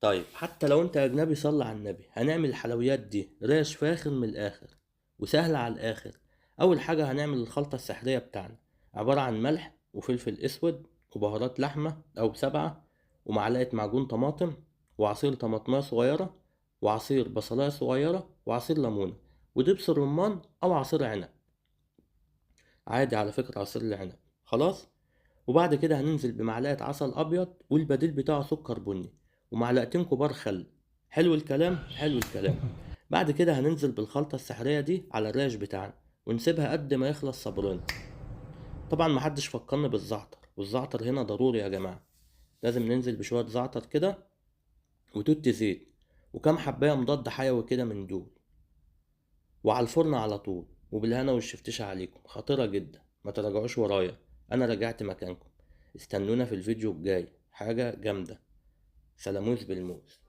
طيب حتى لو انت اجنبي صلي على النبي. هنعمل الحلويات دي ريش فاخر من الاخر وسهلة على الاخر. اول حاجة هنعمل الخلطة السحرية بتاعنا، عبارة عن ملح وفلفل اسود وبهارات لحمة او 7 ومعلقة معجون طماطم وعصير طماطماية صغيرة وعصير بصلاية صغيرة وعصير ليمونة ودبس الرمان او عصير عنب عادي، على فكرة عصير العنب خلاص. وبعد كده هننزل بمعلقة عسل ابيض والبديل بتاعه سكر بني ومعلقتين كبار خل. حلو الكلام؟ حلو الكلام. بعد كده هننزل بالخلطة السحرية دي على الريش بتاعنا ونسيبها قد ما يخلص صبرنا. طبعا محدش فكرني بالزعتر، والزعتر هنا ضروري يا جماعة، لازم ننزل بشوية زعتر كده وتوت زيت وكام حباية مضاد حيوي كده من دول، وعلى الفرن على طول. وبالهنا والشفتشة عليكم، خطيرة جدا، ما تراجعوش ورايا، انا رجعت مكانكم. استنونا في الفيديو الجاي، حاجة جامدة. سلاموز بالموز.